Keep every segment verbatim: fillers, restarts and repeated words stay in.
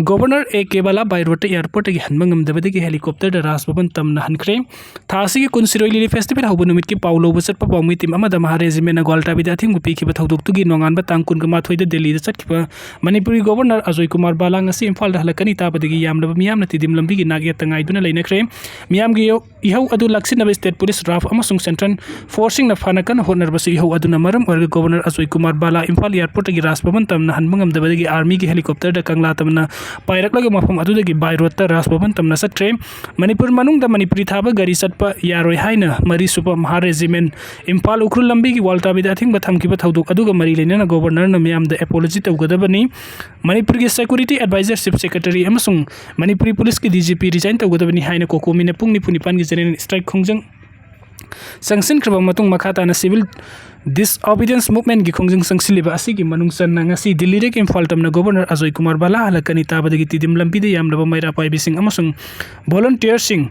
Governor A K Bala by roadꯇ airportꯇꯒꯤ ꯍꯟꯕ ꯉꯝꯗꯕꯗꯒꯤ helicopterꯗ ꯔꯥꯖ ꯚꯕꯟ ꯇꯝꯅ ꯍꯟꯈ꯭ꯔꯦ꯫ ꯊꯥ ꯑꯁꯤꯒꯤ ꯀꯨꯟ ꯁꯤꯔꯣꯏ ꯂꯤꯂꯤ festival ꯍꯧꯕ ꯅꯨꯃꯤꯠꯀꯤ ꯄꯥꯎ ꯂꯧꯕ ꯆꯠꯄ ꯄꯥꯎꯃꯤ team ꯑꯃꯗ ꯃꯍꯥ regimentꯅ ꯒ꯭ꯋꯥꯜꯇꯥꯕꯤꯗ ꯑꯊꯤꯡꯕ ꯄꯤꯈꯤꯕ ꯊꯧꯗꯣꯛꯇꯨꯒꯤ ꯅꯣꯡꯉꯥꯟꯕ ꯇꯥꯡ ꯀꯨꯟꯒ ꯃꯥꯊꯣꯏꯗ ꯗꯦꯜꯂꯤꯗ ꯆꯠꯈꯤꯕ ꯃꯅꯤꯄꯨꯔꯒꯤ ꯒꯣꯕꯔꯅꯔ ꯑꯖꯣꯏ ꯀꯨꯃꯥꯔ ꯕꯥꯂꯥ ꯉꯁꯤ ꯏꯝꯐꯥꯜꯗ ꯍꯜꯂꯛꯀꯅꯤ ꯇꯥꯕꯗꯒꯤ ꯌꯥꯝꯂꯕ ꯃꯤꯌꯥꯝꯅ ꯇꯤꯗꯤꯝ ꯂꯝꯕꯤꯒꯤ ꯅꯥꯛ ꯌꯦꯠꯇ ꯉꯥꯏꯗꯨꯅ ꯂꯩꯅꯈ꯭ꯔꯦ꯫ ꯃꯤꯌꯥꯝꯒꯤ ꯏꯍꯧ ꯑꯗꯨ ꯂꯥꯛꯁꯤꯟꯅꯕ state police, RAF ꯑꯃꯁꯨꯡ central forceꯁꯤꯡꯅ ꯐꯅ ꯀꯟꯅ ꯍꯣꯠꯅꯔꯕꯁꯨ, ꯏꯍꯧ ꯑꯗꯨꯅ ꯃꯔꯝ ꯑꯣꯏꯔꯒ ꯒꯣꯕꯔꯅꯔ ꯑꯖꯣꯏ ꯀꯨꯃꯥꯔ ꯕꯥꯂꯥ ꯏꯝꯐꯥꯜ airportꯇꯒꯤ ꯔꯥꯖ ꯚꯕꯟ ꯇꯝꯅ ꯍꯟꯕ ꯉꯝꯗꯕꯗꯒꯤ armyꯒꯤ helicopterꯗ ꯀꯪꯂꯥ ꯇꯝꯅ ꯄꯥꯏꯔꯛꯂꯒ ꯃꯐꯝ ꯑꯗꯨꯗꯒꯤ by roadꯇ ꯔꯥꯖ ꯚꯕꯟ ꯇꯝꯅ ꯆꯠꯈ꯭ꯔꯦ꯫ ꯃꯅꯤꯄꯨꯔ ꯃꯅꯨꯡꯗ ꯃꯅꯤꯄꯨꯔꯤ ꯊꯥꯕ ꯒꯥꯔꯤ ꯆꯠꯄ ꯌꯥꯔꯣꯏ ꯍꯥꯏꯅ ꯃꯔꯤꯁꯨꯕ ꯃꯍꯥ regiment ꯏꯝꯐꯥꯜ ꯎꯈ꯭ꯔꯨꯜ ꯂꯝꯕꯤꯒꯤ ꯒ꯭ꯋꯥꯜꯇꯥꯕꯤꯗ ꯑꯊꯤꯡꯕ ꯊꯝꯈꯤꯕ ꯊꯧꯗꯣꯛ ꯑꯗꯨꯒ ꯃꯔꯤ ꯂꯩꯅꯅ ꯒꯣꯕꯔꯅꯔꯅ ꯃꯤꯌꯥꯝꯗ apology ꯇꯧꯒꯗꯕꯅꯤ꯫ ꯃꯅꯤꯄꯨꯔꯒꯤ security advisor, chief secretary ꯑꯃꯁꯨꯡ ꯃꯅꯤꯄꯨꯔꯤ policeꯀꯤ DGP resign ꯇꯧꯒꯗꯕꯅꯤ ꯍꯥꯏꯅ COCOMIꯅ ꯄꯨꯡ ꯅꯤꯐꯨ ꯅꯤꯄꯥꯟꯒꯤ general strike ꯈꯣꯡꯖꯪ ꯆꯪꯁꯤꯟꯈ꯭ꯔꯕ ꯃꯇꯨꯡ, ꯃꯈꯥ ꯇꯥꯅ civil disobedience movementꯀꯤ ꯈꯣꯡꯖꯪ ꯆꯪꯁꯤꯜꯂꯤꯕ ꯑꯁꯤꯒꯤ ꯃꯅꯨꯡ ꯆꯟꯅ ꯉꯁꯤ ꯗꯤꯜꯂꯤꯗꯒꯤ ꯏꯝꯐꯥꯜ ꯇꯝꯅ ꯒꯣꯕꯔꯅꯔ ꯑꯖꯣꯏ ꯀꯨꯃꯥꯔ ꯕꯥꯂꯥ ꯍꯜꯂꯛꯀꯅꯤ ꯇꯥꯕꯗꯒꯤ ꯇꯤꯗꯤꯝ ꯂꯝꯕꯤꯗ ꯌꯥꯝꯂꯕ ꯃꯩꯔꯥ ꯄꯥꯏꯕꯤꯁꯤꯡ ꯑꯃꯁꯨꯡ volunteerꯁꯤꯡ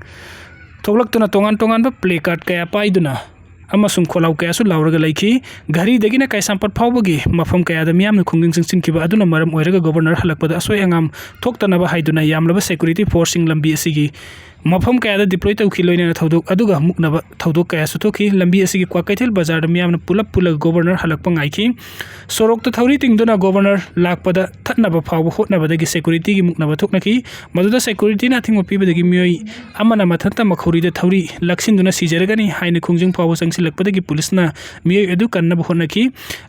ꯊꯣꯛꯂꯛꯇꯨꯅ ꯇꯣꯉꯥꯟ ꯇꯣꯉꯥꯟꯕ placard ꯀꯌꯥ ꯄꯥꯏꯗꯨꯅ ꯑꯃꯁꯨꯡ ꯈꯣꯜꯂꯥꯎ ꯀꯌꯥꯁꯨ ꯂꯥꯎꯔꯒ ꯂꯩꯈꯤ꯫ ꯘꯔꯤꯗꯒꯤꯅ ꯀꯩꯁꯥꯝꯄꯥꯠ ꯐꯥꯎꯕꯒꯤ ꯃꯐꯝ ꯀꯌꯥꯗ ꯃꯤꯌꯥꯝꯅ ꯈꯣꯡꯖꯪ ꯆꯪꯁꯤꯟꯈꯤꯕ ꯑꯗꯨꯅ ꯃꯔꯝ ꯑꯣꯏꯔꯒ ꯒꯣꯕꯔꯅꯔ ꯍꯜꯂꯛꯄꯗ ꯑꯁꯣꯏ ꯑꯉꯥꯝ ꯊꯣꯛꯇꯅꯕ ꯍꯥꯏꯗꯨꯅ ꯌꯥꯝꯂꯕ security forceꯁꯤꯡ ꯂꯝꯕꯤ ꯑꯁꯤꯒꯤ ꯃꯐꯝ ꯀꯌꯥꯗ deploy ꯇꯧꯈꯤ꯫ ꯂꯣꯏꯅꯅ ꯊꯧꯗꯣꯛ ꯑꯗꯨꯒ ꯃꯨꯛꯅꯕ ꯊꯧꯗꯣꯛ ꯀꯌꯥꯁꯨ ꯊꯣꯛꯈꯤ꯫ ꯂꯝꯕꯤ ꯑꯁꯤꯒꯤ ꯀ꯭ꯋꯥꯀꯩꯊꯦꯜ ꯕꯖꯥꯔꯗ ꯃꯤꯌꯥꯝꯅ ꯄꯨꯂꯞ ꯄꯨꯜꯂꯒ ꯒꯣꯕꯔꯅꯔ ꯍꯜꯂꯛꯄ ꯉꯥꯏꯈꯤ꯫ ꯁꯣꯔꯣꯛꯇ ꯊꯧꯔꯤ ꯇꯤꯡꯗꯨꯅ ꯒꯣꯕꯔꯅꯔ ꯂꯥꯛꯄꯗ ꯊꯠꯅꯕ ꯐꯥꯎꯕ ꯍꯣꯠꯅꯕꯗꯒꯤ securityꯒꯤ ꯃꯨꯛꯅꯕ ꯊꯣꯛꯅꯈꯤ꯫ ꯃꯗꯨꯗ securityꯅ ꯑꯊꯤꯡꯕ ꯄꯤꯕꯗꯒꯤ ꯃꯤꯑꯣꯏ ꯑꯃꯅ ꯃꯊꯟꯇ ꯃꯈꯧꯔꯤꯗ ꯊꯧꯔꯤ ꯂꯥꯛꯁꯤꯟꯗꯨꯅ ꯁꯤꯖꯔꯒꯅꯤ ꯍꯥꯏꯅ ꯈꯣꯡꯖꯪ ꯐꯥꯎꯕ ꯆꯪꯁꯤꯜꯂꯛꯄꯗꯒꯤ policeꯅ ꯃꯤꯑꯣꯏ ꯑꯗꯨ ꯀꯟꯅꯕ ꯍꯣꯠꯅꯈꯤ꯫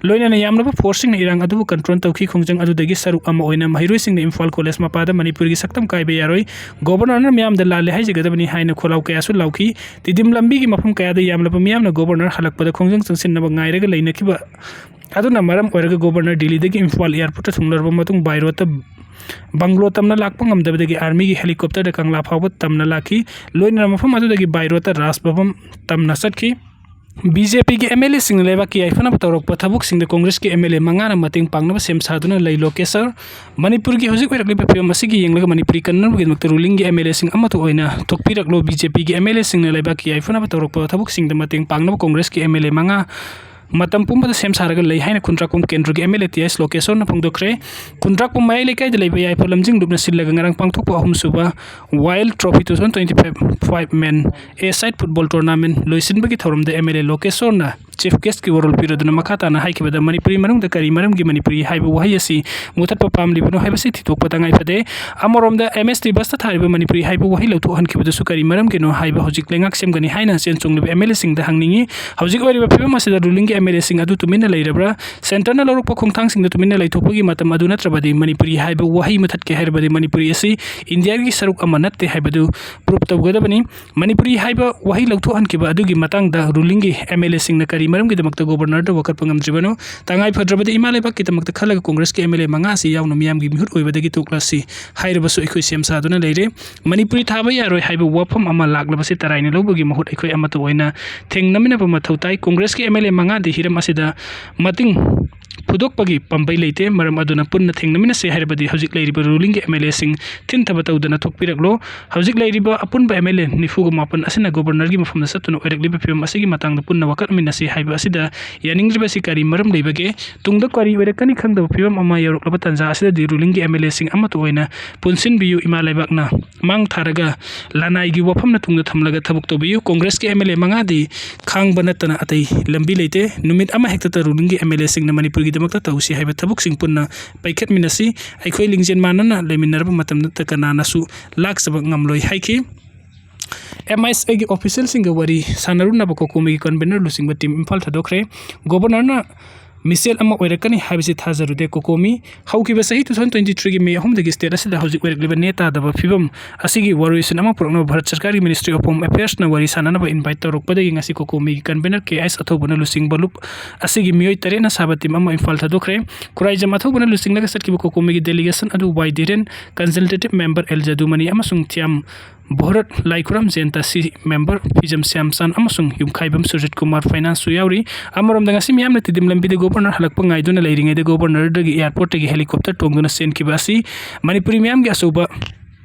ꯂꯣꯏꯅꯅ ꯌꯥꯝꯂꯕ forceꯁꯤꯡꯅ ꯏꯔꯥꯡ ꯑꯗꯨꯕꯨ control ꯇꯧꯈꯤ꯫ ꯈꯣꯡꯖꯪ ꯑꯗꯨꯗꯒꯤ ꯁꯔꯨꯛ ꯑꯃ ꯑꯣꯏꯅ ꯃꯍꯩꯔꯣꯏꯁꯤꯡꯅ ꯏꯝꯐꯥꯜ ꯀꯣꯂꯦꯖ ꯃꯄꯥꯗ ꯃꯅꯤꯄꯨꯔꯒꯤ ꯁꯛꯇꯝ ꯀꯥꯏꯕ ꯌꯥꯔꯣꯏ, ꯒꯣꯕꯔꯅꯔꯅ ꯃꯤꯌꯥꯝꯗ ꯂꯥꯜꯂꯦ ꯍꯥꯏꯖꯒꯗꯕꯅꯤ ꯍꯥꯏꯅ ꯈꯣꯜꯂꯥꯎ ꯀꯌꯥꯁꯨ ꯂꯥꯎꯈꯤ꯫ ꯇꯤꯗꯤꯝ ꯂꯝꯕꯤꯒꯤ ꯃꯐꯝ ꯀꯌꯥꯗ ꯌꯥꯝꯂꯕ ꯃꯤꯌꯥꯝꯅ ꯒꯣꯕꯔꯅꯔ ꯍꯜꯂꯛꯄꯗ ꯈꯣꯡꯖꯪ ꯆꯪꯁꯤꯟꯅꯕ ꯉꯥꯏꯔꯒ ꯂꯩꯅꯈꯤꯕ ꯑꯗꯨꯅ ꯃꯔꯝ ꯑꯣꯏꯔꯒ ꯒꯣꯕꯔꯅꯔ ꯗꯤꯜꯂꯤꯗꯒꯤ ꯏꯝꯐꯥꯜ airportꯇ ꯊꯨꯡꯂꯔꯕ ꯃꯇꯨꯡ by roadꯇ ꯕꯪꯒ꯭ꯂꯣ ꯇꯝꯅ ꯂꯥꯛꯄ ꯉꯝꯗꯕꯗꯒꯤ armyꯒꯤ helicopterꯗ ꯀꯪꯂꯥ ꯐꯥꯎꯕ ꯇꯝꯅ ꯂꯥꯛꯈꯤ꯫ ꯂꯣꯏꯅꯅ ꯃꯐꯝ ꯑꯗꯨꯗꯒꯤ by roadꯇ ꯔꯥꯖ ꯚꯕꯟ ꯇꯝꯅ ꯆꯠꯈꯤ꯫ BJPꯒꯤ MLAꯁꯤꯡꯅ ꯂꯩꯕꯥꯛꯀꯤ ꯌꯥꯏꯐꯅꯕ ꯇꯧꯔꯛꯄ ꯊꯕꯛꯁꯤꯡꯗ ꯀꯣꯡꯒ꯭ꯔꯦꯁꯀꯤ MLA ꯃꯉꯥꯅ ꯃꯇꯦꯡ ꯄꯥꯡꯅꯕ ꯁꯦꯝ ꯁꯥꯗꯨꯅ ꯂꯩ꯫ ꯂꯣꯀꯦꯁꯔ, ꯃꯅꯤꯄꯨꯔꯒꯤ ꯍꯧꯖꯤꯛ ꯑꯣꯏꯔꯛꯂꯤꯕ ꯐꯤꯕꯝ ꯑꯁꯤꯒꯤ ꯌꯦꯡꯂꯒ ꯃꯅꯤꯄꯨꯔꯤ ꯀꯟꯅꯕꯒꯤꯗꯃꯛꯇ rulingꯒꯤ MLAꯁꯤꯡ ꯑꯃꯠꯇ ꯑꯣꯏꯅ ꯊꯣꯛꯄꯤꯔꯛꯂꯣ꯫ BJPꯒꯤ MLAꯁꯤꯡꯅ ꯂꯩꯕꯥꯛꯀꯤ ꯌꯥꯏꯐꯅꯕ ꯇꯧꯔꯛꯄ ꯊꯕꯛꯁꯤꯡꯗ ꯃꯇꯦꯡ ꯄꯥꯡꯅꯕ ꯀꯣꯡꯒ꯭ꯔꯦꯁꯀꯤ MLA ꯃꯉꯥ ꯃꯇꯝ ꯄꯨꯝꯕꯗ ꯁꯦꯝ ꯁꯥꯔꯒ ꯂꯩ ꯍꯥꯏꯅ ꯈꯨꯟꯗ꯭ꯔꯥꯛꯄꯝ ꯀꯦꯟꯗ꯭ꯔꯒꯤ MLA ꯇꯤ ꯑꯩꯁ ꯂꯣꯀꯦꯁꯣꯔꯅ ꯐꯣꯡꯗꯣꯛꯈ꯭ꯔꯦ꯫ ꯈꯨꯟꯗ꯭ꯔꯥꯛꯄꯝ ꯃꯌꯥꯏ ꯂꯩꯀꯥꯏꯗ ꯂꯩꯕ ꯌꯥꯏꯐ ꯂꯝꯖꯤꯡ ꯂꯨꯞꯅ ꯁꯤꯜꯂꯒ ꯉꯔꯥꯡ ꯄꯥꯡꯊꯣꯛꯄ ꯑꯍꯨꯝꯁꯨꯕ World Trophy two thousand twenty five Men A Side Football Tournament ꯂꯣꯏꯁꯤꯟꯕꯒꯤ ꯊꯧꯔꯝꯗ MLA ꯂꯣꯀꯦꯁꯣꯔꯅ chief guest ꯀꯤ ꯋꯥꯔꯣꯜ ꯄꯤꯔꯗꯨꯅ ꯃꯈꯥ ꯇꯥꯅ ꯍꯥꯏꯈꯤꯕꯗ, ꯃꯅꯤꯄꯨꯔꯤ ꯃꯅꯨꯡꯗ ꯀꯔꯤ ꯃꯔꯝꯒꯤ ꯃꯅꯤꯄꯨꯔꯤ ꯍꯥꯏꯕ ꯋꯥꯍꯩ ꯑꯁꯤ ꯃꯨꯊꯠꯄ ꯄꯥꯝꯂꯤꯕꯅꯣ ꯍꯥꯏꯕꯁꯤ ꯊꯤꯗꯣꯛꯄ ꯇꯉꯥꯏ ꯐꯗꯦ꯫ ꯑꯃꯔꯣꯝꯗ M S T bus ꯇ ꯊꯥꯔꯤꯕ ꯃꯅꯤꯄꯨꯔꯤ ꯍꯥꯏꯕ ꯋꯥꯍꯩ ꯂꯧꯊꯣꯛꯍꯟꯈꯤꯕꯗꯁꯨ ꯀꯔꯤ ꯃꯔꯝꯒꯤꯅꯣ ꯍꯥꯏꯕ ꯍꯧꯖꯤꯛ ꯂꯩꯉꯥꯛ ꯁꯦꯝꯒꯅꯤ ꯍꯥꯏꯅ ꯆꯦꯟ ꯆꯣꯡꯂꯤꯕ MLA ꯁꯤꯡꯗ ꯍꯪꯅꯤꯡꯏ꯫ ꯍꯧꯖꯤꯛ ꯑꯣꯏꯔꯤꯕ ꯐꯤꯕꯝ ꯑꯁꯤꯗ ruling ꯒꯤ MLA ꯁꯤꯡ ꯑꯗꯨ ꯇꯨꯃꯤꯟꯅ ꯂꯩꯔꯕ꯭ꯔꯥ? Centre ꯅ ꯂꯧꯔꯛꯄ ꯈꯣꯡꯊꯥꯡꯁꯤꯡꯗ ꯇꯨꯃꯤꯟꯅ ꯂꯩꯊꯣꯛꯄꯒꯤ ꯃꯇꯝ ꯑꯗꯨ ꯅꯠꯇ꯭ꯔꯕꯗꯤ, ꯃꯅꯤꯄꯨꯔꯤ ꯍꯥꯏꯕ ꯋꯥꯍꯩ ꯃꯨꯊꯠꯀꯦ ꯍꯥꯏꯔꯕꯗꯤ ꯃꯅꯤꯄꯨꯔꯤ ꯑꯁꯤ ꯏꯟꯗꯤꯌꯥꯒꯤ ꯁꯔꯨꯛ ꯑꯃ ꯅꯠꯇꯦ ꯍꯥꯏꯕꯗꯨ prove ꯇꯧꯒꯗꯕꯅꯤ꯫ ꯃꯅꯤꯄꯨꯔꯤ ꯍꯥꯏꯕ ꯋꯥꯍꯩ ꯂꯧꯊꯣꯛꯍꯟꯈꯤꯕ ꯑꯗꯨꯒꯤ ꯃꯇꯥꯡꯗ ruling ꯒꯤ MLA ꯁꯤꯡꯅ ꯀꯔꯤ ꯃꯔꯝꯒꯤꯗꯃꯛꯇ Governor ꯗ ꯋꯥꯀꯠꯄ ꯉꯝꯗ꯭ꯔꯤꯕꯅꯣ? ꯇꯉꯥꯏ ꯐꯗ꯭ꯔꯕꯗꯤ ꯏꯃꯥ ꯂꯩꯕꯥꯛꯀꯤꯗꯃꯛꯇ ꯈꯜꯂꯒ Congress ꯀꯤ MLA ꯃꯉꯥ ꯑꯁꯤ ꯌꯥꯎꯅ ꯃꯤꯌꯥꯝꯒꯤ ꯃꯤꯍꯨꯠ ꯑꯣꯏꯕꯗꯒꯤ ꯇꯣꯛꯂꯁꯤ ꯍꯥꯏꯔꯕꯁꯨ ꯑꯩꯈꯣꯏ ꯁꯦꯝ ꯁꯥꯗꯨꯅ ꯂꯩꯔꯦ꯫ ꯃꯅꯤꯄꯨꯔꯤ ꯊꯥꯕ ꯌꯥꯔꯣꯏ ꯍꯥꯏꯕ ꯋꯥꯐꯝ ꯑꯃ ꯂꯥꯛꯂꯕꯁꯤ ꯇꯔꯥꯏꯅ ꯂꯧꯕꯒꯤ ꯃꯍꯨꯠ ꯑꯩꯈꯣꯏ ꯑꯃꯠꯇ ꯑꯣꯏꯅ ꯊꯦꯡꯅꯃꯤꯟꯅꯕ ꯃꯊꯧ ꯇꯥꯏ꯫ Congress ꯀꯤ MLA ꯃꯉꯥꯗꯤ ꯍꯤꯔꯝ ꯑꯁꯤꯗ ꯃꯇꯤꯡ ꯐꯨꯗꯣꯛꯄꯒꯤ ꯄꯥꯝꯕꯩ ꯂꯩꯇꯦ꯫ ꯃꯔꯝ ꯑꯗꯨꯅ ꯄꯨꯟꯅ ꯊꯦꯡꯅꯃꯤꯟꯅꯁꯤ ꯍꯥꯏꯔꯕꯗꯤ ꯍꯧꯖꯤꯛ ꯂꯩꯔꯤꯕ ruling ꯒꯤ MLA ꯁꯤꯡ ꯊꯤꯟꯊꯕ ꯇꯧꯗꯅ ꯊꯣꯛꯄꯤꯔꯛꯂꯣ꯫ ꯍꯧꯖꯤꯛ ꯂꯩꯔꯤꯕ ꯑꯄꯨꯟꯕ MLA ꯅꯤꯐꯨꯒ ꯃꯥꯄꯟ ꯑꯁꯤꯅ Governor ꯒꯤ ꯃꯐꯝꯗ ꯆꯠꯇꯨꯅ ꯑꯣꯏꯔꯛꯂꯤꯕ ꯐꯤꯕꯝ ꯑꯁꯤꯒꯤ ꯃꯇꯥꯡꯗ ꯄꯨꯟꯅ ꯋꯥꯀꯠꯃꯤꯟꯅꯁꯤ ꯍꯥꯏꯕ ꯑꯁꯤꯗ ꯌꯥꯅꯤꯡꯗ꯭ꯔꯤꯕꯁꯤ ꯀꯔꯤ ꯃꯔꯝ ꯂꯩꯕꯒꯦ? ꯇꯨꯡꯗ ꯀꯔꯤ ꯑꯣꯏꯔꯛꯀꯅꯤ ꯈꯪꯗꯕ ꯐꯤꯕꯝ ꯑꯃ ꯌꯧꯔꯛꯂꯕ ꯇꯥꯟꯖꯥ ꯑꯁꯤꯗꯗꯤ ruling ꯒꯤ MLA ꯁꯤꯡ ꯑꯃꯠꯇ ꯑꯣꯏꯅ ꯄꯨꯟꯁꯤꯟꯕꯤꯌꯨ꯫ ꯏꯃꯥ ꯂꯩꯕꯥꯛꯅ ꯃꯥꯡ ꯊꯥꯔꯒ ꯂꯅꯥꯏꯒꯤ ꯋꯥꯐꯝꯅ ꯇꯨꯡꯗ ꯊꯝꯂꯒ ꯊꯕꯛ ꯇꯧꯕꯤꯌꯨ꯫ Congress ꯀꯤ MLA ꯃꯉꯥꯗꯤ ꯈꯥꯡꯕ ꯅꯠꯇꯅ ꯑꯇꯩ ꯂꯝꯕꯤ ꯂꯩꯇꯦ꯫ ꯅꯨꯃꯤꯠ ꯑꯃ ꯍꯦꯛꯇꯗ ruling ꯒꯤ MLA ꯁꯤꯡꯅ ꯃꯅꯤꯄꯨꯔꯒꯤꯗꯃꯛꯇ ꯇꯧꯁꯤ ꯍꯥꯏꯕ ꯊꯕꯛꯁꯤꯡ ꯄꯨꯟꯅ ꯄꯥꯏꯈꯠꯃꯤꯟꯅꯁꯤ꯫ ꯑꯩꯈꯣꯏ ꯂꯤꯡꯖꯦꯜ ꯃꯥꯟꯅꯅ ꯂꯩꯃꯤꯟꯅꯔꯕ ꯃꯇꯝꯗ ꯀꯅꯥꯅꯁꯨ ꯂꯥꯛꯆꯕ ꯉꯝꯂꯣꯏ ꯍꯥꯏꯈꯤ꯫ M I S A ꯒꯤ official ꯁꯤꯡꯒ ꯋꯥꯔꯤ ꯁꯥꯟꯅꯔꯨꯅꯕ COCOMI ꯒꯤ convener ꯂꯨꯆꯤꯡꯕ team ꯏꯝꯐꯥꯜ ꯊꯥꯗꯣꯛꯈ꯭ꯔꯦ꯫ Governor ꯅ ꯃꯤꯁꯦꯜ ꯑꯃ ꯑꯣꯏꯔꯛꯀꯅꯤ ꯍꯥꯏꯕꯁꯤ ꯊꯥꯖꯔꯨꯗꯦ꯫ COCOMI ꯍꯧꯈꯤꯕ ꯆꯍꯤ two thousand twenty three ꯒꯤ May ꯑꯍꯨꯝꯗꯒꯤ state ꯑꯁꯤꯗ ꯍꯧꯖꯤꯛ ꯑꯣꯏꯔꯛꯂꯤꯕ ꯅꯦ ꯇꯥꯗꯕ ꯐꯤꯕꯝ ꯑꯁꯤꯒꯤ ꯋꯥꯔꯣꯏꯁꯤꯟ ꯑꯃ ꯄꯨꯔꯛꯅꯕ ꯚꯥꯔꯠ ꯁꯔꯀꯥꯔꯒꯤ Ministry of Home Affairs ꯅ ꯋꯥꯔꯤ ꯁꯥꯟꯅꯅꯕ invite ꯇꯧꯔꯛꯄꯗꯒꯤ ꯉꯁꯤ COCOMI ꯒꯤ convener ꯀꯦ ꯑꯩꯁ ꯑꯊꯧꯕꯅ ꯂꯨꯆꯤꯡꯕ ꯂꯨꯞ ꯑꯁꯤꯒꯤ ꯃꯤꯑꯣꯏ ꯇꯔꯦꯠꯅ ꯁꯥꯕ team ꯑꯃ ꯏꯝꯐꯥꯜ ꯊꯥꯗꯣꯛꯈ꯭ꯔꯦ꯫ ꯈꯨꯔꯥꯏꯖꯝ ꯑꯊꯧꯕꯅ ꯂꯨꯆꯤꯡꯂꯒ ꯆꯠꯈꯤꯕ COCOMI ꯒꯤ delegation ꯑꯗꯨ ꯋꯥꯏ ꯙꯤꯔꯦꯟ, consultative member ꯑꯦꯜ ꯖꯗꯨꯃꯅꯤ ꯑꯃꯁꯨꯡ ꯊꯤꯌꯥꯝ ꯚꯣꯔꯠ ꯂꯥꯏꯈꯨꯔꯝ ꯖꯌꯟꯇ ꯁꯤ member ꯐꯤꯖꯝ ꯁ꯭ꯌꯥꯝꯆꯥꯟ ꯑꯃꯁꯨꯡ ꯌꯨꯝꯈꯥꯏꯕꯝ ꯁꯨꯔꯖꯤꯠ ꯀꯨꯃꯥꯔ finance ꯁꯨ ꯌꯥꯎꯔꯤ꯫ ꯑꯃꯔꯣꯝꯗ ꯉꯁꯤ ꯃꯤꯌꯥꯝꯅ ꯇꯤꯗꯤꯝ ꯂꯝꯕꯤꯗ Governor ꯍꯜꯂꯛꯄ ꯉꯥꯏꯗꯨꯅ ꯂꯩꯔꯤꯉꯩꯗ Governor ꯗꯒꯤ airport ꯇꯒꯤ helicopter ꯇꯣꯡꯗꯨꯅ ꯆꯦꯟꯈꯤꯕ ꯑꯁꯤ ꯃꯅꯤꯄꯨꯔꯤ ꯃꯤꯌꯥꯝꯒꯤ ꯑꯆꯧꯕ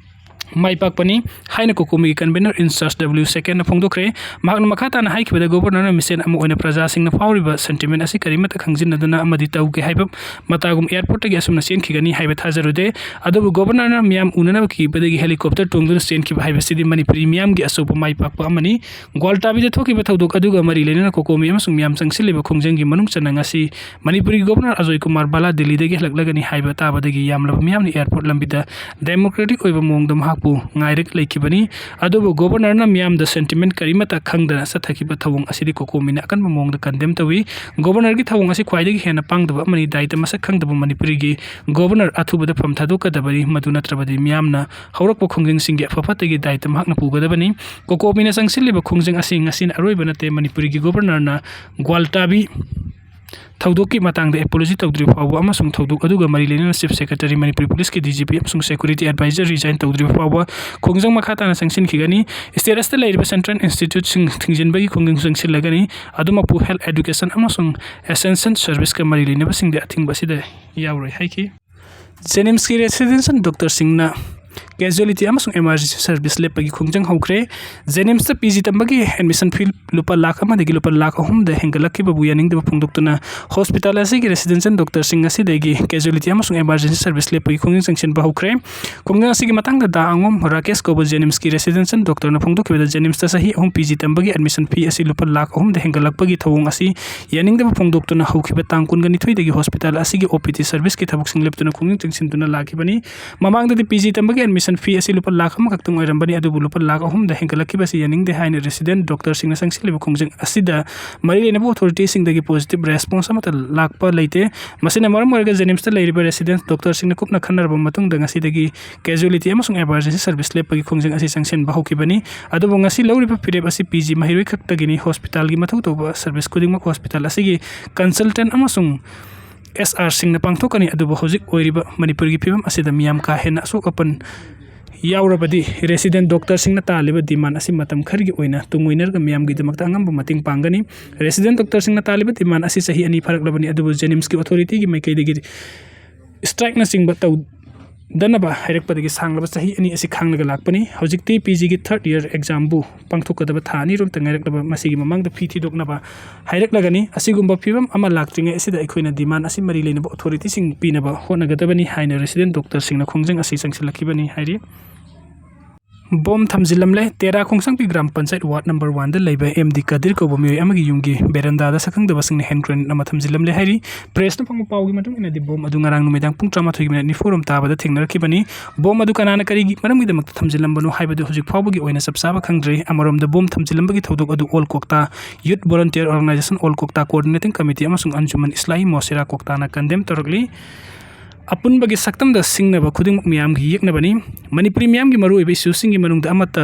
ꯃꯥꯏ ꯄꯥꯛꯄꯅꯤ ꯍꯥꯏꯅ ꯀꯣꯀꯣꯃꯤꯒꯤ convener in charge W ꯁꯦꯀꯦꯟꯅ ꯐꯣꯡꯗꯣꯛꯈ꯭ꯔꯦ꯫ ꯃꯍꯥꯛꯅ ꯃꯈꯥ ꯇꯥꯅ ꯍꯥꯏꯈꯤꯕꯗ, ꯒꯣꯕꯔꯅꯔꯅ ꯃꯤꯁꯦꯟ ꯑꯃ ꯑꯣꯏꯅ ꯄ꯭ꯔꯖꯥꯁꯤꯡꯅ ꯐꯥꯎꯔꯤꯕ sentiment ꯑꯁꯤ ꯀꯔꯤꯃꯠꯇ ꯈꯪꯖꯤꯟꯅꯗꯨꯅ ꯑꯃꯗꯤ ꯇꯧꯒꯦ ꯍꯥꯏꯕ ꯃꯇꯥꯒꯨꯝ airportꯇꯒꯤ ꯑꯁꯨꯝꯅ ꯆꯦꯟꯈꯤꯒꯅꯤ ꯍꯥꯏꯕ ꯊꯥꯖꯔꯨꯗꯦ꯫ ꯑꯗꯨꯕꯨ ꯒꯣꯕꯔꯅꯔꯅ ꯃꯤꯌꯥꯝ ꯎꯅꯅꯕ ꯀꯤꯕꯗꯒꯤ helicopter ꯇꯣꯡꯗꯨꯅ ꯆꯦꯟꯈꯤꯕ ꯍꯥꯏꯕꯁꯤꯗꯤ ꯃꯅꯤꯄꯨꯔꯤ ꯃꯤꯌꯥꯝꯒꯤ ꯑꯆꯧꯕ ꯃꯥꯏ ꯄꯥꯛꯄ ꯑꯃꯅꯤ꯫ ꯒ꯭ꯋꯥꯜꯇꯥꯕꯤꯗ ꯊꯣꯛꯈꯤꯕ ꯊꯧꯗꯣꯛ ꯑꯗꯨꯒ ꯃꯔꯤ ꯂꯩꯅꯅ ꯀꯣꯀꯣꯃꯤ ꯑꯃꯁꯨꯡ ꯃꯤꯌꯥꯝ ꯆꯪꯁꯤꯜꯂꯤꯕ ꯈꯣꯡꯖꯪꯒꯤ ꯃꯅꯨꯡ ꯆꯟꯅ ꯉꯁꯤ ꯃꯅꯤꯄꯨꯔꯒꯤ ꯒꯣꯕꯔꯅꯔ ꯑꯖꯣꯏ ꯀꯨꯃꯥꯔ ꯕꯥꯂꯥ ꯗꯤꯜꯂꯤꯗꯒꯤ ꯍꯜꯂꯛꯂꯒꯅꯤ ꯍꯥꯏꯕ ꯇꯥꯕꯗꯒꯤ ꯌꯥꯝꯂꯕ ꯃꯤꯌꯥꯝꯅ airport ꯂꯝꯕꯤꯗ democratic ꯑꯣꯏꯕ ꯃꯑꯣꯡꯗ ꯃꯍꯥꯛꯄꯨ ꯉꯥꯏꯔꯒ ꯂꯩꯈꯤꯕꯅꯤ꯫ ꯑꯗꯨꯕꯨ ꯒꯣꯕꯔꯅꯔꯅ ꯃꯤꯌꯥꯝꯗ sentiment ꯀꯔꯤꯃꯠꯇ ꯈꯪꯗꯅ ꯆꯠꯊꯈꯤꯕ ꯊꯧꯑꯣꯡ ꯑꯁꯤꯗꯤ ꯀꯣꯀꯣꯃꯤꯅ ꯑꯀꯟꯕ ꯃꯑꯣꯡꯗ condemn ꯇꯧꯏ꯫ ꯒꯣꯕꯔꯅꯔꯒꯤ ꯊꯧꯑꯣꯡ ꯑꯁꯤ ꯈ꯭ꯋꯥꯏꯗꯒꯤ ꯍꯦꯟꯅ ꯄꯥꯡꯗꯕ ꯑꯃꯅꯤ, ꯗꯥꯏꯇ ꯃꯁꯛ ꯈꯪꯗꯕ ꯃꯅꯤꯄꯨꯔꯤꯒꯤ ꯒꯣꯕꯔꯅꯔ ꯑꯊꯨꯕꯗ ꯐꯝ ꯊꯥꯗꯣꯛꯀꯗꯕꯅꯤ, ꯃꯗꯨ ꯅꯠꯇ꯭ꯔꯕꯗꯤ ꯃꯤꯌꯥꯝꯅ ꯍꯧꯔꯛꯄ ꯈꯣꯡꯖꯪꯁꯤꯡꯒꯤ ꯑꯐ ꯐꯠꯇꯒꯤ ꯗꯥꯏꯇ ꯃꯍꯥꯛꯅ ꯄꯨꯒꯗꯕꯅꯤ꯫ ꯀꯣꯀꯣꯃꯤꯅ ꯆꯪꯁꯤꯜꯂꯤꯕ ꯈꯣꯡꯖꯪ ꯑꯁꯤ ꯉꯁꯤꯅ ꯑꯔꯣꯏꯕ ꯅꯠꯇꯦ꯫ ꯃꯅꯤꯄꯨꯔꯤꯒꯤ ꯒꯣꯕꯔꯅꯔꯅ ꯒ꯭ꯋꯥꯜꯇꯥꯕꯤ ꯊꯧꯗꯣꯛꯀꯤ ꯃꯇꯥꯡꯗ apology ꯇꯧꯗ꯭ꯔꯤꯕ ꯐꯥꯎꯕ ꯑꯃꯁꯨꯡ ꯊꯧꯗꯣꯛ ꯑꯗꯨꯒ ꯃꯔꯤ ꯂꯩꯅꯅ Chief Secretary, ꯃꯅꯤꯄꯨꯔꯤ ꯄꯨꯂꯤꯁꯀꯤ D G P ꯑꯃꯁꯨꯡ security advisor resign ꯇꯧꯗ꯭ꯔꯤꯕ ꯐꯥꯎꯕ ꯈꯣꯡꯖꯪ ꯃꯈꯥ ꯇꯥꯅ ꯆꯪꯁꯤꯟꯈꯤꯒꯅꯤ꯫ State ꯑꯁꯤꯗ ꯂꯩꯔꯤꯕ central instituteꯁꯤꯡ ꯊꯤꯡꯖꯤꯟꯕꯒꯤ ꯈꯣꯡꯖꯪ ꯆꯪꯁꯤꯜꯂꯒꯅꯤ꯫ ꯑꯗꯨꯃꯛꯄꯨ health, education ꯑꯃꯁꯨꯡ essential serviceꯀ ꯃꯔꯤ ꯂꯩꯅꯕꯁꯤꯡꯗ ꯑꯊꯤꯡꯕ ꯑꯁꯤꯗ ꯌꯥꯎꯔꯣꯏ ꯍꯥꯏꯈꯤ꯫ JNIMSꯀꯤ residential doctorꯁꯤꯡꯅ casualty ꯑꯃꯁꯨꯡ emergency service ꯂꯦꯞꯄꯒꯤ ꯈꯣꯡꯖꯪ ꯍꯧꯈ꯭ꯔꯦ꯫ JNIMSꯇ P G ꯇꯝꯕꯒꯤ admission fee ꯂꯨꯄꯥ ꯂꯥꯈ ꯑꯃꯗꯒꯤ ꯂꯨꯄꯥ ꯂꯥꯈ ꯑꯍꯨꯝꯗ ꯍꯦꯟꯒꯠꯂꯛꯈꯤꯕꯕꯨ ꯌꯥꯅꯤꯡꯗꯕ ꯐꯣꯡꯗꯣꯛꯇꯨꯅ hospital ꯑꯁꯤꯒꯤ residential doctorꯁꯤꯡ ꯉꯁꯤꯗꯒꯤ casualty ꯑꯃꯁꯨꯡ emergency service ꯂꯦꯞꯄꯒꯤ ꯈꯣꯡꯖꯪ ꯆꯪꯁꯤꯟꯕ ꯍꯧꯈ꯭ꯔꯦ꯫ ꯈꯣꯡꯖꯪ ꯑꯁꯤꯒꯤ ꯃꯇꯥꯡꯗ ꯗꯥ ꯑꯉꯣꯝ ꯔꯥꯀꯦꯁ ꯀꯧꯕ JNIMSꯀꯤ residential doctorꯅ ꯐꯣꯡꯗꯣꯛꯈꯤꯕꯗ, JNIMSꯇ ꯆꯍꯤ ꯑꯍꯨꯝ P G ꯇꯝꯕꯒꯤ admission fee ꯑꯁꯤ ꯂꯨꯄꯥ ꯂꯥꯈ ꯑꯍꯨꯝꯗ ꯍꯦꯟꯒꯠꯂꯛꯄꯒꯤ ꯊꯧꯑꯣꯡ ꯑꯁꯤ ꯌꯥꯅꯤꯡꯗꯕ ꯐꯣꯡꯗꯣꯛꯇꯨꯅ ꯍꯧꯈꯤꯕ ꯇꯥꯡ ꯀꯨꯟꯒ ꯅꯤꯊꯣꯏꯗꯒꯤ hospital ꯑꯁꯤꯒꯤ O P D serviceꯀꯤ ꯊꯕꯛꯁꯤꯡ ꯂꯦꯞꯇꯨꯅ ꯈꯣꯡꯖꯪ ꯆꯪꯁꯤꯟꯗꯨꯅ ꯂꯥꯛꯈꯤꯕꯅꯤ꯫ ꯃꯃꯥꯡꯗꯗꯤ P G ꯇꯝꯕꯒꯤ admission fee ꯑꯁꯤ ꯂꯨꯄꯥ ꯂꯥꯈ ꯑꯃꯈꯛꯇꯪ ꯑꯣꯏꯔꯝꯕꯅꯤ, ꯑꯗꯨꯕꯨ ꯂꯨꯄꯥ ꯂꯥꯈ ꯑꯍꯨꯝꯗ ꯍꯦꯟꯒꯠꯂꯛꯈꯤꯕ ꯑꯁꯤ ꯌꯥꯅꯤꯡꯗꯦ ꯍꯥꯏꯅ resident doctorꯁꯤꯡꯅ ꯆꯪꯁꯤꯜꯂꯤꯕ ꯈꯣꯡꯖꯪ ꯑꯁꯤꯗ ꯃꯔꯤ ꯂꯩꯅꯕ authorityꯁꯤꯡꯗꯒꯤ positive response ꯑꯃꯠꯇ ꯂꯥꯛꯄ ꯂꯩꯇꯦ꯫ ꯃꯁꯤꯅ ꯃꯔꯝ ꯑꯣꯏꯔꯒ JNIMSꯇ ꯂꯩꯔꯤꯕ resident doctorꯁꯤꯡꯅ ꯀꯨꯞꯅ ꯈꯟꯅꯔꯕ ꯃꯇꯨꯡꯗ ꯉꯁꯤꯗꯒꯤ casualty ꯑꯃꯁꯨꯡ emergency service ꯂꯦꯞꯄꯒꯤ ꯈꯣꯡꯖꯪ ꯑꯁꯤ ꯆꯪꯁꯤꯟꯕ ꯍꯧꯈꯤꯕꯅꯤ꯫ ꯑꯗꯨꯕꯨ ꯉꯁꯤ ꯂꯧꯔꯤꯕ ꯐꯤꯔꯦꯞ ꯑꯁꯤ P G ꯃꯍꯩꯔꯣꯏ ꯈꯛꯇꯒꯤꯅꯤ꯫ Hospitalꯒꯤ ꯃꯊꯧ ꯇꯧꯕ service ꯈꯨꯗꯤꯡꯃꯛ hospital ꯑꯁꯤꯒꯤ consultant ꯑꯃꯁꯨꯡ S R ꯁꯤꯡꯅ ꯄꯥꯡꯊꯣꯛꯀꯅꯤ꯫ ꯑꯗꯨꯕꯨ ꯍꯧꯖꯤꯛ ꯑꯣꯏꯔꯤꯕ ꯃꯅꯤꯄꯨꯔꯒꯤ ꯐꯤꯕꯝ ꯑꯁꯤꯗ ꯃꯤꯌꯥꯝ ꯀꯥ ꯍꯦꯟꯅ ꯑꯁꯣꯛ ꯑꯄꯟ ꯌꯥꯎꯔꯕꯗꯤ resident doctorꯁꯤꯡꯅ ꯇꯥꯜꯂꯤꯕ demand ꯑꯁꯤ ꯃꯇꯝ ꯈꯔꯒꯤ ꯑꯣꯏꯅ ꯇꯨꯡꯑꯣꯏꯅꯔꯒ ꯃꯤꯌꯥꯝꯒꯤꯗꯃꯛꯇ ꯑꯉꯝꯕ ꯃꯇꯦꯡ ꯄꯥꯡꯒꯅꯤ꯫ Resident doctorꯁꯤꯡꯅ ꯇꯥꯜꯂꯤꯕ demand ꯑꯁꯤ ꯆꯍꯤ ꯑꯅꯤ ꯐꯥꯔꯛꯂꯕꯅꯤ, ꯑꯗꯨꯕꯨ JNIMSꯀꯤ authorityꯒꯤ ꯃꯥꯏꯀꯩꯗꯒꯤ strikeꯅꯆꯤꯡꯕ ꯇꯧ-, ꯗꯅꯕ ꯍꯥꯏꯔꯛꯄꯗꯒꯤ ꯁꯥꯡꯂꯕ ꯆꯍꯤ ꯑꯅꯤ ꯑꯁꯤ ꯈꯥꯡꯂꯒ ꯂꯥꯛꯄꯅꯤ꯫ ꯍꯧꯖꯤꯛꯇꯤ ꯄꯤ ꯖꯤꯒꯤ ꯊꯥꯔꯠ ꯏꯌꯥꯔ ꯑꯦꯛꯖꯥꯝꯕꯨ ꯄꯥꯡꯊꯣꯛꯀꯗꯕ ꯊꯥ ꯑꯅꯤꯔꯣꯝꯇ ꯉꯥꯏꯔꯛꯂꯕ ꯃꯁꯤꯒꯤ ꯃꯃꯥꯡꯗ ꯐꯤ ꯊꯤꯗꯣꯛꯅꯕ ꯍꯥꯏꯔꯛꯂꯒꯅꯤ꯫ ꯑꯁꯤꯒꯨꯝꯕ ꯐꯤꯕꯝ ꯑꯃ ꯂꯥꯛꯇ꯭ꯔꯤꯉꯩ ꯑꯁꯤꯗ ꯑꯩꯈꯣꯏꯅ ꯗꯤꯃꯥꯟ ꯑꯁꯤ ꯃꯔꯤ ꯂꯩꯅꯕ ꯑꯣꯊꯣꯔꯤꯇꯤꯁꯤꯡ ꯄꯤꯅꯕ ꯍꯣꯠꯅꯒꯗꯕꯅꯤ ꯍꯥꯏꯅ ꯔꯦꯁꯤꯗꯦꯟ ꯗꯣꯛꯇꯔꯁꯤꯡꯅ ꯈꯣꯡꯖꯪ ꯑꯁꯤ ꯆꯪꯁꯤꯜꯂꯛꯈꯤꯕꯅꯤ ꯍꯥꯏꯔꯤ꯫ ꯕꯣꯝ ꯊꯝꯖꯤꯜꯂꯝꯂꯦ꯫ ꯇꯦꯔꯥ ꯈꯣꯡꯁꯥꯡꯄꯤ ꯒ꯭ꯔꯥꯝ ꯄꯟꯆꯥꯌꯠ ꯋꯥꯔꯗ ꯅꯝꯕꯔ ꯋꯥꯟꯗ ꯂꯩꯕ ꯑꯦꯝ ꯗꯤ ꯀꯗꯤꯔ ꯀꯧꯕ ꯃꯤꯑꯣꯏ ꯑꯃꯒꯤ ꯌꯨꯝꯒꯤ ꯕꯦꯔꯟꯗꯥꯗ ꯁꯛꯈꯪꯗꯕꯁꯤꯡꯅ ꯍꯦꯟ ꯒ꯭ꯔꯦꯅꯦꯗ ꯑꯃ ꯊꯝꯖꯤꯜꯂꯝꯂꯦ ꯍꯥꯏꯔꯤ꯫ ꯄ꯭ꯔꯦꯁꯅ ꯐꯪꯕ ꯄꯥꯎꯒꯤ ꯃꯇꯨꯡ ꯏꯟꯅꯗꯤ, ꯕꯣꯝ ꯑꯗꯨ ꯉꯔꯥꯡ ꯅꯨꯃꯤꯗꯥꯡ ꯄꯨꯡ ꯇꯔꯥꯃꯥꯊꯣꯏꯒꯤ ꯃꯤꯅꯠ ꯅꯤꯐꯨꯔꯣꯝ ꯇꯥꯕꯗ ꯊꯦꯡꯅꯔꯛꯈꯤꯕꯅꯤ꯫ ꯕꯣꯝ ꯑꯗꯨ ꯀꯅꯥꯅ ꯀꯔꯤꯒꯤ ꯃꯔꯝꯒꯤꯗꯃꯛꯇ ꯊꯝꯖꯤꯜꯂꯝꯕꯅꯣ ꯍꯥꯏꯕꯗꯨ ꯍꯧꯖꯤꯛ ꯐꯥꯎꯕꯒꯤ ꯑꯣꯏꯅ ꯆꯞ ꯆꯥꯕ ꯈꯪꯗ꯭ꯔꯤ꯫ ꯑꯃꯔꯣꯝꯗ, ꯕꯣꯝ ꯊꯝꯖꯤꯜꯂꯝꯕꯒꯤ ꯊꯧꯗꯣꯛ ꯑꯗꯨ all Kwakta youth volunteer organization, all Kwakta coordinating committee ꯑꯃꯁꯨꯡ ꯑꯟꯖꯨꯃꯟ ꯏꯁꯂꯥꯍꯤ ꯃꯣꯁꯦꯔꯥ ꯀꯣꯛꯇꯥꯅ ꯀꯟꯗꯦꯝ ꯇꯧꯔꯛꯂꯤ꯫ ꯑꯄꯨꯟꯕꯒꯤ ꯁꯛꯇꯝꯗ ꯁꯤꯡꯅꯕ ꯈꯨꯗꯤꯡꯃꯛ ꯃꯤꯌꯥꯝꯒꯤ ꯌꯦꯛꯅꯕꯅꯤ꯫ ꯃꯅꯤꯄꯨꯔꯤ ꯃꯤꯌꯥꯝꯒꯤ ꯃꯔꯨꯑꯣꯏꯕ ꯏꯁꯨꯁꯤꯡꯒꯤ ꯃꯅꯨꯡꯗ ꯑꯃꯠꯇ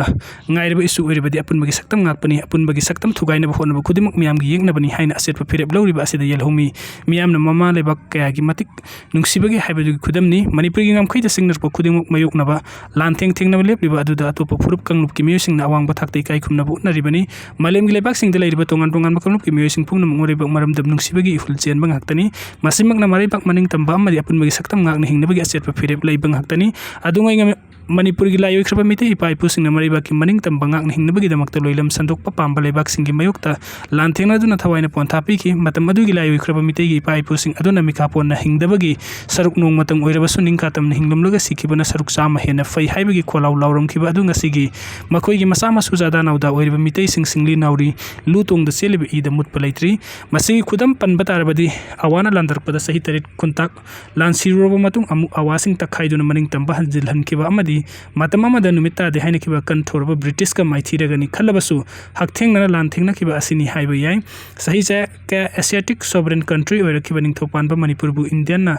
ꯉꯥꯏꯔꯕ ꯏꯁꯨ ꯑꯣꯏꯔꯤꯕꯗꯤ ꯑꯄꯨꯟꯕꯒꯤ ꯁꯛꯇꯝ ꯉꯥꯛꯄꯅꯤ꯫ ꯑꯄꯨꯟꯕꯒꯤ ꯁꯛꯇꯝ ꯊꯨꯒꯥꯏꯅꯕ ꯍꯣꯠꯅꯕ ꯈꯨꯗꯤꯡꯃꯛ ꯃꯤꯌꯥꯝꯒꯤ ꯌꯦꯛꯅꯕꯅꯤ ꯍꯥꯏꯅ ꯑꯆꯦꯠꯄ ꯐꯤꯔꯦꯞ ꯂꯧꯔꯤꯕ ꯑꯁꯤꯗ ꯌꯦꯜꯍꯧꯃꯤ ꯃꯤꯌꯥꯝꯅ ꯃꯃꯥ ꯂꯩꯕꯥꯛ ꯀꯌꯥꯒꯤ ꯃꯇꯤꯛ ꯅꯨꯡꯁꯤꯕꯒꯦ ꯍꯥꯏꯕꯗꯨꯒꯤ ꯈꯨꯗꯝꯅꯤ꯫ ꯃꯅꯤꯄꯨꯔꯒꯤ ꯉꯝꯈꯩꯗ ꯁꯤꯡꯅꯔꯛꯄ ꯈꯨꯗꯤꯡꯃꯛ ꯃꯥꯌꯣꯛꯅꯕ ꯂꯥꯟꯊꯦꯡ ꯊꯦꯡꯅꯕ ꯂꯦꯞꯂꯤꯕ ꯑꯗꯨꯗ ꯑꯇꯣꯞꯄ ꯐꯨꯔꯨꯞ ꯀꯥꯡꯂꯨꯞꯀꯤ ꯃꯤꯑꯣꯏꯁꯤꯡꯅ ꯑꯋꯥꯡꯕ ꯊꯥꯛꯇ ꯏꯀꯥꯏ ꯈꯨꯝꯅꯕ ꯎꯠꯅꯔꯤꯕꯅꯤ꯫ ꯃꯥꯂꯦꯝꯒꯤ ꯂꯩꯕꯥꯛꯁꯤꯡꯗ ꯂꯩꯔꯤꯕ ꯇꯣꯉꯥꯟ ꯇꯣꯉꯥꯟꯕ ꯀꯥꯡꯂꯨꯞꯀꯤ ꯃꯤꯑꯣꯏꯁꯤꯡ ꯄꯨꯝꯅꯃꯛ ꯃꯔꯩꯕꯥꯛ ꯃꯔꯝꯗꯝ ꯅꯨꯡꯁꯤꯕꯒꯤ ꯏꯍꯨꯜ ꯆꯦꯟꯕ ꯉꯥꯛꯇꯅꯤ꯫ ꯃꯁꯤꯃꯛꯅ ꯃꯔꯩꯕꯥꯛ ꯃꯅꯤꯡ ꯇꯝꯕ ꯑꯃꯗꯤ ꯑꯄꯨꯟꯕꯒꯤ ꯁꯛꯇꯝ ꯉꯥꯛꯅ ꯍꯤꯡꯅꯕꯒꯤ ꯑꯆꯦꯠꯄ ꯐꯤꯔꯦꯞ ꯂꯩꯕ ꯉꯥꯛꯇꯅꯤ꯫ ꯑꯗꯨꯉꯩ ꯃꯅꯤꯄꯨꯔꯒꯤ ꯂꯥꯏꯑꯣꯏꯈ꯭ꯔꯕ ꯃꯤꯇꯩ ꯏꯄꯥ ꯏꯄꯨꯁꯤꯡꯅ ꯃꯔꯩꯕꯥꯛꯀꯤ ꯃꯅꯤꯡ ꯇꯝꯕ ꯉꯥꯛꯅ ꯍꯤꯡꯅꯕꯒꯤꯗꯃꯛꯇ ꯂꯣꯏꯂꯝ ꯁꯟꯗꯣꯛꯄ ꯄꯥꯝꯕ ꯂꯩꯕꯥꯛꯁꯤꯡꯒꯤ ꯃꯥꯌꯣꯛꯇ ꯂꯥꯟꯊꯦꯡꯅꯗꯨꯅ ꯊꯋꯥꯏꯅ ꯄꯣꯟꯊꯥ ꯄꯤꯈꯤ꯫ ꯃꯇꯝ ꯑꯗꯨꯒꯤ ꯂꯥꯏꯑꯣꯏꯈ꯭ꯔꯕ ꯃꯤꯇꯩꯒꯤ ꯏꯄꯥ ꯏꯄꯨꯁꯤꯡ ꯑꯗꯨꯅ ꯃꯤꯈꯥ ꯄꯣꯟꯅ ꯍꯤꯡꯗꯕꯒꯤ ꯁꯔꯨꯛ ꯅꯣꯡꯃꯇꯪ ꯑꯣꯏꯔꯕꯁꯨ ꯅꯤꯡꯈꯥ ꯇꯝꯅ ꯍꯤꯡꯂꯝꯂꯒ ꯁꯤꯈꯤꯕꯅ ꯁꯔꯨꯛ ꯆꯥꯝꯃ ꯍꯦꯟꯅ ꯐꯩ ꯍꯥꯏꯕꯒꯤ ꯈꯣꯜꯂꯥꯎ ꯂꯥꯎꯔꯝꯈꯤꯕ ꯑꯗꯨ ꯉꯁꯤꯒꯤ ꯃꯈꯣꯏꯒꯤ ꯃꯆꯥ ꯃꯁꯨ ꯆꯥꯗꯥ ꯅꯥꯎꯗꯥ ꯑꯣꯏꯔꯤꯕ ꯃꯤꯇꯩꯁꯤꯡ ꯁꯤꯡꯂꯤ ꯅꯥꯎꯔꯤ ꯂꯨ ꯇꯣꯡꯗ ꯆꯦꯜꯂꯤꯕ ꯏꯗ ꯃꯨꯠꯄ ꯂꯩꯇ꯭ꯔꯤ꯫ ꯃꯁꯤꯒꯤ ꯈꯨꯗꯝ ꯄꯟꯕ ꯇꯥꯔꯕꯗꯤ, ꯑꯋꯥꯅ ꯂꯥꯟꯗꯥꯔꯛꯄꯗ ꯆꯍꯤ ꯇꯔꯦꯠ ꯈꯨꯟꯇꯥꯛ ꯂꯥꯟ ꯁꯤꯔꯨꯔꯕ ꯃꯇꯨꯡ ꯑꯃꯨꯛ ꯑꯋꯥꯁꯤꯡ ꯇꯛꯈꯥꯏꯗꯨꯅ ꯃꯅꯤꯡ ꯇꯝꯕ ꯍꯟꯖꯤꯜꯍꯟꯈꯤꯕ ꯑꯃꯗꯤ ꯃꯇꯝ ꯑꯃꯗ ꯅꯨꯃꯤꯠ ꯇꯥꯗꯦ ꯍꯥꯏꯅꯈꯤꯕ ꯀꯟꯊꯣꯔꯕ ꯕ꯭ꯔꯤꯇꯤꯁꯀ ꯃꯥꯏꯊꯤꯔꯒꯅꯤ ꯈꯜꯂꯕꯁꯨ ꯍꯛꯊꯦꯡꯅꯅ ꯂꯥꯟ ꯊꯦꯡꯅꯈꯤꯕ ꯑꯁꯤꯅꯤ ꯍꯥꯏꯕ ꯌꯥꯏ꯫ ꯆꯍꯤ ꯆꯥ ꯀꯌꯥ ꯑꯦꯁꯤꯌꯥꯇꯤꯛ ꯁꯣꯚꯔꯦꯟ ꯀꯟꯇ꯭ꯔꯤ ꯑꯣꯏꯔꯛꯈꯤꯕ ꯅꯤꯡꯊꯧ ꯄꯥꯟꯕ ꯃꯅꯤꯄꯨꯔꯕꯨ ꯏꯟꯗꯤꯌꯟꯅ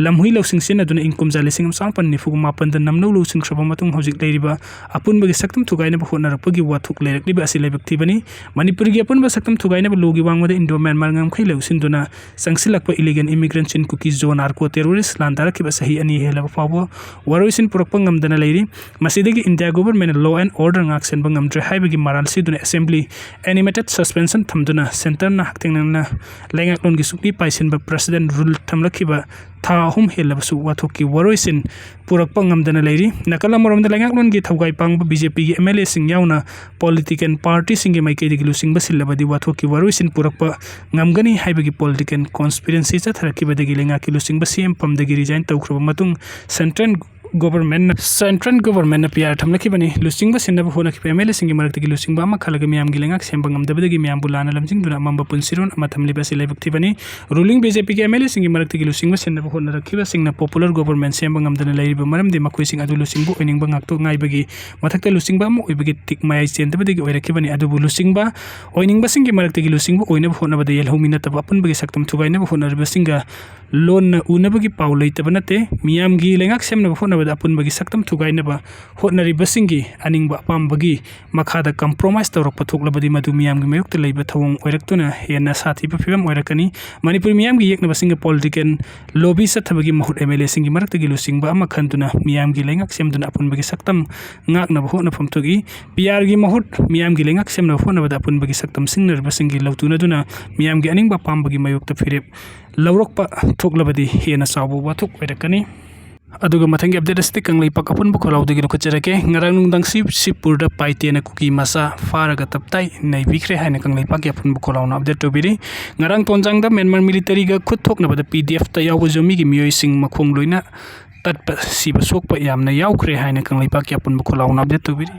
ꯂꯝꯍꯨꯏ ꯂꯧꯁꯤꯡ ꯁꯤꯖꯤꯟꯅꯗꯨꯅ ꯏꯪ ꯀꯨꯝꯖꯥ ꯂꯤꯁꯤꯡ ꯑꯃ ꯆꯥꯃꯥꯄꯟ ꯅꯤꯐꯨ ꯃꯥꯄꯟꯗ ꯅꯝꯅꯧ ꯂꯧꯁꯤꯟꯈ꯭ꯔꯕ ꯃꯇꯨꯡ ꯍꯧꯖꯤꯛ ꯂꯩꯔꯤꯕ ꯑꯄꯨꯟꯕꯒꯤ ꯁꯛꯇꯝ ꯊꯨꯒꯥꯏꯅꯕ ꯍꯣꯠꯅꯔꯛꯄꯒꯤ ꯋꯥꯊꯣꯛ ꯂꯩꯔꯛꯂꯤꯕ ꯑꯁꯤ ꯂꯥꯏꯕꯛ ꯊꯤꯕꯅꯤ꯫ ꯃꯅꯤꯄꯨꯔꯒꯤ ꯑꯄꯨꯟꯕ ꯁꯛꯇꯝ ꯊꯨꯒꯥꯏꯅꯕ ꯂꯣꯒꯤ ꯋꯥꯡꯃꯗ ꯏꯟꯗꯣ ꯃ꯭ꯌꯥꯟꯃꯥꯔ ꯉꯝꯈꯩ ꯂꯧꯁꯤꯟꯗꯨꯅ ꯆꯪꯁꯤꯜꯂꯛꯄ ꯏꯂꯤꯒꯦꯜ ꯏꯃꯤꯒ꯭ꯔꯦꯟꯠꯁꯤꯡ ꯀꯨꯀꯤ ꯖꯣ ꯅꯥꯔꯀꯣ ꯇꯦꯔꯣꯔꯤꯁ ꯂꯥꯟꯗꯥꯔꯛꯈꯤꯕ ꯆꯍꯤ ꯑꯅꯤ ꯍꯦꯜꯂꯕ ꯐꯥꯎꯕ ꯋꯥꯔꯣꯏꯁꯤꯟ ꯄꯨꯔꯛꯄ ꯉꯝꯗꯅ ꯂꯩꯔꯤ꯫ ꯃꯁꯤꯗꯒꯤ ꯏꯟꯗꯤꯌꯥ ꯒꯣꯚꯔꯟꯃꯦꯟꯅ law and order ꯉꯥꯛꯁꯦꯟꯕ ꯉꯝꯗ꯭ꯔꯦ ꯍꯥꯏꯕꯒꯤ ꯃꯔꯥꯜ ꯁꯤꯗꯨꯅ ꯑꯦꯁꯦꯝꯕ꯭ꯂꯤ animated suspension ꯊꯝꯗꯨꯅ ꯁꯦꯟꯇꯔꯅ ꯍꯛꯊꯦꯡꯅꯅ ꯂꯩꯉꯥꯛꯂꯣꯟꯒꯤ ꯁꯨꯛꯂꯤ ꯄꯥꯏꯁꯤꯟꯕ ꯄ꯭ꯔꯦꯁꯤꯗꯦꯟ ꯔꯨꯜ ꯊꯝꯂꯛꯈꯤꯕ ꯊꯥ ꯑꯍꯨꯝ ꯍꯦꯜꯂꯕꯁꯨ ꯋꯥꯊꯣꯛꯀꯤ ꯋꯥꯔꯣꯏꯁꯤꯟ ꯄꯨꯔꯛꯄ ꯉꯝꯗꯅ ꯂꯩꯔꯤ꯫ ꯅꯥꯀꯜ ꯑꯃꯔꯣꯝꯗ ꯂꯩꯉꯥꯛꯂꯣꯟꯒꯤ ꯊꯧꯒꯥꯏ ꯄꯥꯡꯕ ꯕꯤ ꯖꯦ ꯄꯤꯒꯤ ꯑꯦꯝ ꯑꯦꯜ ꯑꯦꯁꯤꯡ ꯌꯥꯎꯅ ꯄꯣꯂꯤꯇꯤꯀꯦꯜ ꯄꯥꯔꯇꯤꯁꯤꯡꯒꯤ ꯃꯥꯏꯀꯩꯗꯒꯤ ꯂꯨꯆꯤꯡꯕ ꯁꯤꯜꯂꯕꯗꯤ ꯋꯥꯊꯣꯛꯀꯤ ꯋꯥꯔꯣꯏꯁꯤꯟ ꯄꯨꯔꯛꯄ ꯉꯝꯒꯅꯤ ꯍꯥꯏꯕꯒꯤ ꯄꯣꯂꯤꯇꯤꯀꯦꯜ ꯀꯣꯟꯁꯄꯤꯔꯦꯟꯁꯤ ꯆꯠꯊꯔꯛꯈꯤꯕꯗꯒꯤ ꯂꯩꯉꯥꯛꯀꯤ ꯂꯨꯆꯤꯡꯕ ꯁꯤ ꯑꯦꯝ ꯄꯝꯗꯒꯤ ꯔꯤꯖꯥꯏꯟ ꯇꯧꯈ꯭ꯔꯕ ꯃꯇꯨꯡ ꯁꯦꯟꯇ꯭ꯔꯦꯜ ꯒꯣꯚꯔꯟꯃꯦꯟꯅ ꯁꯦꯟꯇ꯭ꯔꯦꯜ ꯒꯣꯚꯔꯟꯃꯦꯟꯅ ꯄꯤ ꯑꯥꯔ ꯊꯝꯂꯛꯈꯤꯕꯅꯤ꯫ ꯂꯨꯆꯤꯡꯕ ꯁꯤꯟꯅꯕ ꯍꯣꯠꯅꯈꯤꯕ ꯑꯦꯝ ꯑꯦꯜ ꯑꯦꯁꯤꯡꯒꯤ ꯃꯔꯛꯇꯒꯤ ꯂꯨꯆꯤꯡꯕ ꯑꯃ ꯈꯜꯂꯒ ꯃꯤꯌꯥꯝꯒꯤ ꯂꯩꯉꯥꯛ ꯁꯦꯝꯕ ꯉꯝꯗꯕꯗꯒꯤ ꯃꯤꯌꯥꯝꯕꯨ ꯂꯥꯟꯅ ꯂꯝꯖꯤꯡꯗꯨꯅ ꯑꯃꯝꯕ ꯄꯨꯟꯁꯤꯔꯣꯟ ꯑꯃ ꯊꯝꯂꯤꯕ ꯑꯁꯤ ꯂꯥꯏꯕꯛ ꯊꯤꯕꯅꯤ꯫ ꯔꯨꯂꯤꯡ ꯕꯤ ꯖꯦ ꯄꯤꯒꯤ ꯑꯦꯝ ꯑꯦꯜ ꯑꯦꯁꯤꯡꯒꯤ ꯃꯔꯛꯇꯒꯤ ꯂꯨꯆꯤꯡꯕ ꯁꯤꯟꯅꯕ ꯍꯣꯠꯅꯔꯛꯈꯤꯕꯁꯤꯡꯅ ꯄꯣꯄꯨꯂꯔ ꯒꯣꯚꯔꯟꯃꯦꯟ ꯁꯦꯝꯕ ꯉꯝꯗꯅ ꯂꯩꯔꯤꯕ ꯃꯔꯝꯗꯤ ꯃꯈꯣꯏꯁꯤꯡ ꯑꯗꯨ ꯂꯨꯆꯤꯡꯕ ꯑꯣꯏꯅꯤꯡꯕ ꯉꯥꯛꯇ ꯉꯥꯏꯕꯒꯤ ꯃꯊꯛꯇ ꯂꯨꯆꯤꯡꯕ ꯑꯃ ꯑꯣꯏꯕꯒꯤ ꯇꯤꯛ ꯃꯌꯥꯏ ꯆꯦꯟꯗꯕꯗꯒꯤ ꯑꯣꯏꯔꯛꯈꯤꯕꯅꯤ꯫ ꯑꯗꯨꯕꯨ ꯂꯨꯆꯤꯡꯕ ꯑꯣꯏꯅꯤꯡꯕꯁꯤꯡꯒꯤ ꯃꯔꯛꯇꯒꯤ ꯂꯨꯆꯤꯡꯕ ꯑꯣꯏꯅꯕ ꯍꯣꯠꯅꯕꯗ ꯌꯦꯜꯍꯧꯃꯤ ꯅꯠꯇꯕ ꯑꯄꯨꯟꯕꯒꯤ ꯁꯛꯇꯝ ꯊꯨꯒꯥꯏꯅꯕ ꯍꯣꯠꯅꯔꯤꯕꯁꯤꯡꯒ ꯂꯣꯟꯅ ꯎꯅꯕꯒꯤ ꯄꯥꯎ ꯂꯩꯇꯕ ꯅꯠꯇꯦ꯫ ꯃꯤꯌꯥꯝꯒꯤ ꯂꯩꯉꯥꯛ ꯁꯦꯝꯅꯕ ꯍꯣꯠꯅꯕꯗ ꯑꯄꯨꯟꯕꯒꯤ ꯁꯛꯇꯝ ꯊꯨꯒꯥꯏꯅꯕ ꯍꯣꯠꯅꯔꯤꯕꯁꯤꯡꯒꯤ ꯑꯅꯤꯡꯕ ꯑꯄꯥꯝꯕꯒꯤ ꯃꯈꯥꯗ ꯀꯝꯄ꯭ꯔꯣꯃꯥꯏꯁ ꯇꯧꯔꯛꯄ ꯊꯣꯛꯂꯕꯗꯤ ꯃꯗꯨ ꯃꯤꯌꯥꯝꯒꯤ ꯃꯥꯌꯣꯛꯇ ꯂꯩꯕ ꯊꯧꯑꯣꯡ ꯑꯣꯏꯔꯛꯇꯨꯅ ꯍꯦꯟꯅ ꯁꯥꯊꯤꯕ ꯐꯤꯕꯝ ꯑꯣꯏꯔꯛꯀꯅꯤ꯫ ꯃꯅꯤꯄꯨꯔ ꯃꯤꯌꯥꯝꯒꯤ ꯌꯦꯛꯅꯕꯁꯤꯡꯒ ꯄꯣꯂꯤꯇꯤꯀꯦꯜ ꯂꯣꯕꯤ ꯆꯠꯊꯕꯒꯤ ꯃꯍꯨꯠ ꯑꯦꯝ ꯑꯦꯜ ꯑꯦꯁꯤꯡꯒꯤ ꯃꯔꯛꯇꯒꯤ ꯂꯨꯆꯤꯡꯕ ꯑꯃ ꯈꯟꯗꯨꯅ ꯃꯤꯌꯥꯝꯒꯤ ꯂꯩꯉꯥꯛ ꯁꯦꯝꯗꯨꯅ ꯑꯄꯨꯟꯕꯒꯤ ꯁꯛꯇꯝ ꯉꯥꯛꯅꯕ ꯍꯣꯠꯅꯐꯝ ꯊꯣꯛꯏ꯫ ꯄꯤ ꯑꯥꯔꯒꯤ ꯃꯍꯨꯠ ꯃꯤꯌꯥꯝꯒꯤ ꯂꯩꯉꯥꯛ ꯁꯦꯝꯅꯕ ꯍꯣꯠꯅꯕꯗ ꯑꯄꯨꯟꯕꯒꯤ ꯁꯛꯇꯝ ꯁꯤꯡꯅꯔꯤꯕꯁꯤꯡꯒꯤ ꯂꯧꯇꯨꯅꯗꯨꯅ ꯃꯤꯌꯥꯝꯒꯤ ꯑꯅꯤꯡꯕ ꯑꯄꯥꯝꯕꯒꯤ ꯃꯥꯌꯣꯛꯇ ꯐꯤꯔꯦꯞ ꯂꯧꯔꯛꯄ ꯊꯣꯛꯂꯕꯗꯤ ꯍꯦꯟꯅ ꯆꯥꯎꯕ ꯋꯥꯊꯣꯛ ꯑꯣꯏꯔꯛꯀꯅꯤ꯫ ꯑꯗꯨꯒ ꯃꯊꯪꯒꯤ ꯑꯞꯗꯦꯠ ꯑꯁꯤꯗꯤ ꯀꯪꯂꯩꯄꯥꯛ ꯑꯄꯨꯟꯕ ꯈꯣꯜꯂꯥꯎꯗꯒꯤ ꯂꯧꯈꯠꯆꯔꯛꯀꯦ꯫ ꯉꯔꯥꯡ ꯅꯨꯡꯗꯥꯡ ꯁꯤꯕꯄꯨꯔꯗ ꯄꯥꯏꯇꯦꯅ ꯀꯨꯀꯤ ꯃꯆꯥ ꯐꯥꯔꯒ ꯇꯞꯇꯥꯏ ꯅꯩꯕꯤꯈ꯭ꯔꯦ ꯍꯥꯏꯅ ꯀꯪꯂꯩꯄꯥꯛꯀꯤ ꯑꯄꯨꯟꯕ ꯈꯣꯜꯂꯥꯎꯅ ꯑꯞꯗꯦꯠ ꯇꯧꯕꯤꯔꯤ꯫ ꯉꯔꯥꯡ ꯇꯣꯟꯖꯥꯡꯗ ꯃ꯭ꯌꯥꯟꯃꯥꯔ ꯃꯤꯂꯤꯇꯔꯤꯒ ꯈꯨꯠ ꯊꯣꯛꯅꯕꯗ ꯄꯤ ꯗꯤ ꯑꯦꯐꯇ ꯌꯥꯎꯕ ꯖꯣꯃꯤꯒꯤ ꯃꯤꯑꯣꯏꯁꯤꯡ ꯃꯈꯣꯡ ꯂꯣꯏꯅ ꯇꯠꯄ, ꯁꯤꯕ ꯁꯣꯛꯄ ꯌꯥꯝꯅ ꯌꯥꯎꯈ꯭ꯔꯦ ꯍꯥꯏꯅ ꯀꯪꯂꯩꯄꯥꯛꯀꯤ ꯑꯄꯨꯟꯕ ꯈꯣꯜꯂꯥꯎꯅ ꯑꯞꯗꯦꯠ ꯇꯧꯕꯤꯔꯤ꯫